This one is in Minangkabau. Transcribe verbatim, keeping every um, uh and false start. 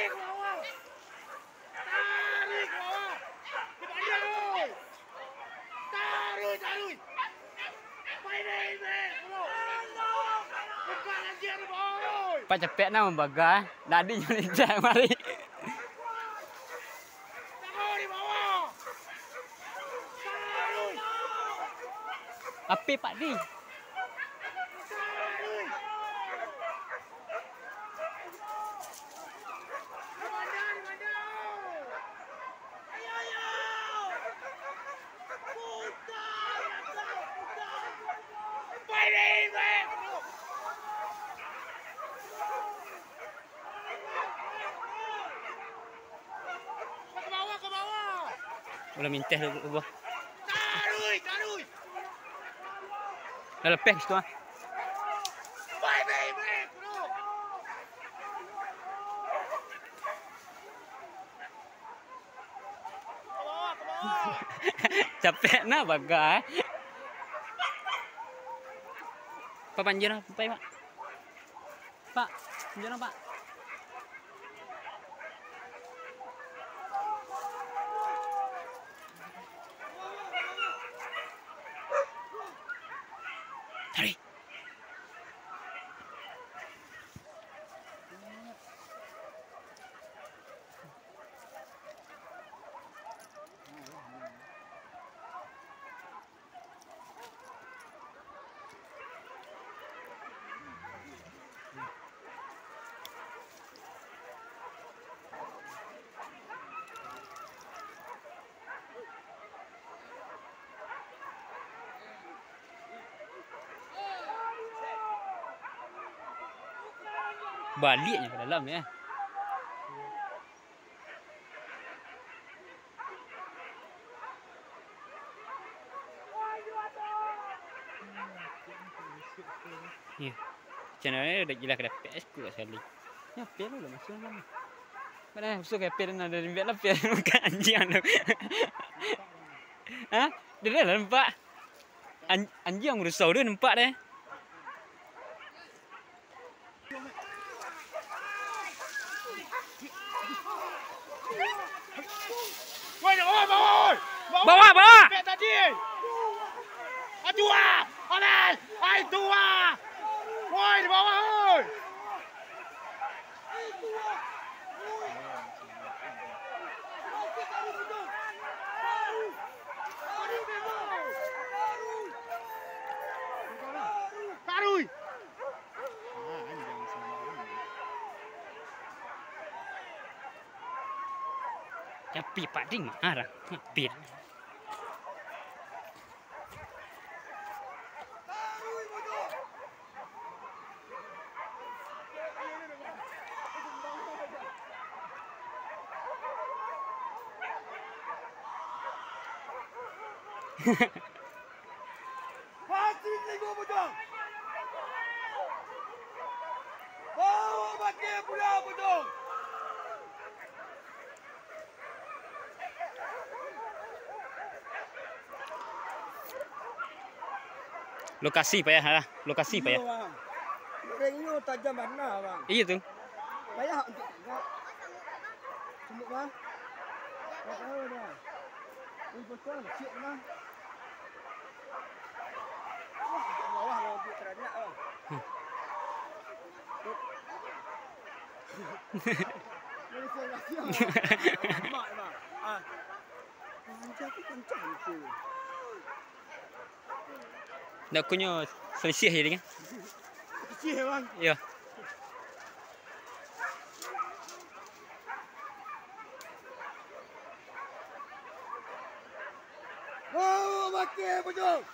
Tarik bawah. Tarik bawah. Tarik, tarik. Main, main, main. Buka lagi, ada bawah. Pak capek nah mambaga, eh. Tadi nyo licak mari. Tarik bawah. Tarik. Api, Pak, di. Tarik. Ulah minteh tu, buah. Taruih, taruih. Dah lepas situ, ah. Baik, baik, baik, bro. Ke bawah, ke bawah. Capek nah baga, eh. Pak, panjang lah, Pak, Pak. Pak, tunjuk dong, Pak. Tarik. Baliaknyo ka dalam, yo. Iyo. Channel ni udah jelas kada P S ku kat sekali. Nyo P S lah masuk dalam. Mana masuk ke P S, ada di lah P S, bukan anjing tu. Hah? Dia dah nampak. An-, anjing urus tu nampak deh. Woi, bawah, bawah, woi. Bawah, bawah. Pek tadi. Aduh, ah. Alai, ai tuah. Woi, di bawah, woi. Taruih. Tapi Pak Ding marah. Hampir. Pasti tigo bujang. Bawa bakeh pulang bujang. Lokasi payah lah, lokasi payah. Iyo, Bang. Orek inyo tajam bana, Bang. Iyo tu. Payah untuak tagak. Sumuk, Bang. Dah tahu dah. Ui, bocor, ciek, Bang. Wah, untuak bawah, Bang, untuak taranak, Bang. Hmm. Dari siang-siang, Bang. Lambat, Bang. Ah. Kencang tu kencang tu. Ndak kunyo selisih je dengan. Selisih, Bang. Iyo. Oh, bakeh, bujang.